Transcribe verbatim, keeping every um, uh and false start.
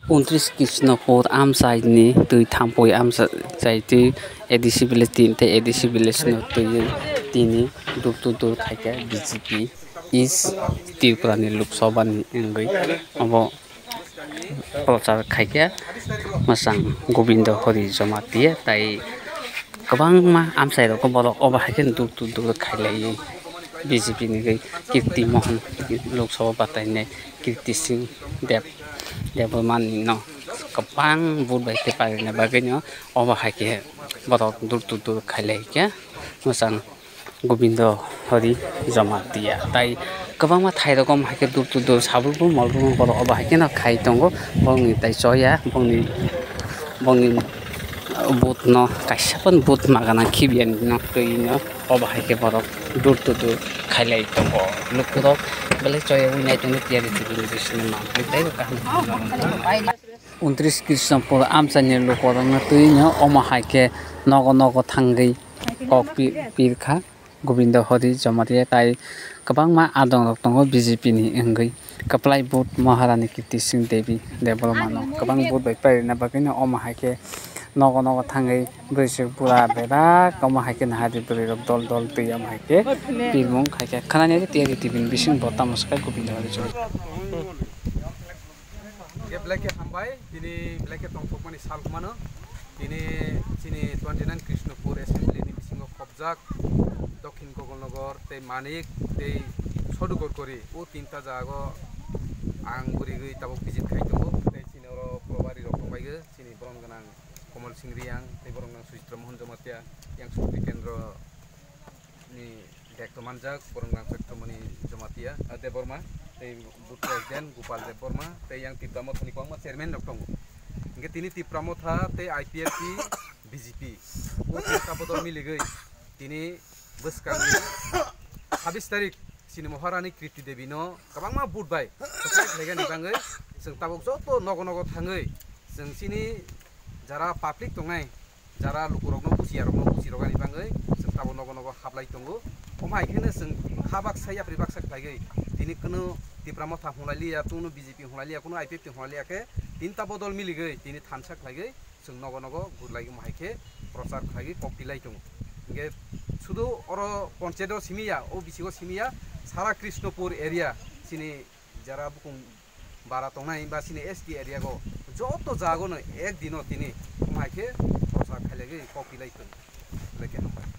Untris Krishnapur amchaini twi thampui amchaitwi A D C village tin tei A D C village no twiwi tini dur to dur khaikha B J P East Tripura ni Lok Sabha ni wngwi obo prochar khaikha mwchang Gobindo Hari Jamatia tai kwbangma amchairokno borok obo hai khe dur to dur khailaiwi B J P ni wngwi Kirti Mohan Lok Sabha batai nai Kirti Singh Deb Debbarma no kwbang vote bai khe pairina bagwi no obo hai khe borok dur to dur khailai khe mwchang Gobindo Hari Jamatia. Tai kwbangma thai rokom hai khe dur to dur sabrukbo molbukbo borok obo hai kheno khai tongo. Bongni tai choya, bongni, bongni vote no kaisa phano vote magana khibiani no twi no obo hai khe borok dur to dur khailai tongo. Lukurok belai choya wi nai tongo tiyari tibini bisini manwi tei bo kaham. Untris Krishnapur amchaini lukurokno twi no omo hai khe nogo nogo thangwi kok pi-, pirkha. Gobindo Hari Jamatia tai kwbangma adongrok tongo B J P ni wngwi. Kwplai vote Maharani Kirti Singh Devi Debbarma no kwbang vote bai pairina bagwi no omo hai khe nogo nogo thangwi bwrwi bura berak omo hai khe nahadi bwrwi rok dol dol twi omo hai khe pirmung khai khe khwnani tiyari tibini bising bo tamo swkha Gobindo Hari Jamatia. Hingke belai khe hambai, tini belai khe tongthokmani sal hwnmano. Tini chini twenty nine Krishnapur Assembly ni bisingo khopjak Dokhin Gogolnogor tei Manik tei Sodu Gorkori o tinta jago ang gurigwi tabuk visit khai tongo. Tei chini oro probari rok tongbaigwi, chini borom gwnang Komol Singh Riyang tei borom gwnang Sujitra Mohan Jamatia, yang Shakti Kendro ni direktor manjak, borok nang Chakramani Jamatia, ah, Debbarma, tei Booth President Gopal Debbarma, tei yang Tipra Mothani kwbangma chairman rok tongo. Hingke tini Tipra Motha tei I P F T, B J P, o tinta bodol miligwi tini bwskangni sabis tarik chini Maharani Kriti Devi no kwbangma vote bai kwplai khlaigani bangwi chwng tabuk joto nogo nogo thangwi chwng chini jara public tongnai, jara lukurokno buchiyarokno buchirogani bangwi chwng tabuk nogo nogo hablai tongo. Omo hai kheno chwng kha baksa yapri baksa khlaigwi tini kuno Tipra Motha hwnlailiya, kuno B J P hwnlailiya, kuno I P F T hwnlailiya khe tini ta bodol miligwi tini thansa khlaigwi chwng nogo nogo gurlai omo hai khe prochar khlaigwi kok tilai tongo. Hingkhe sudu oro ponchayat o simi ya, o bisingo simi ya, sara Krishnapur area chini jara bukung bara tongnai ba chini S T area go joto jago no ek dino tini omo hai khe prochar khailaiwi kok tilai tongo. Belai khe hambai.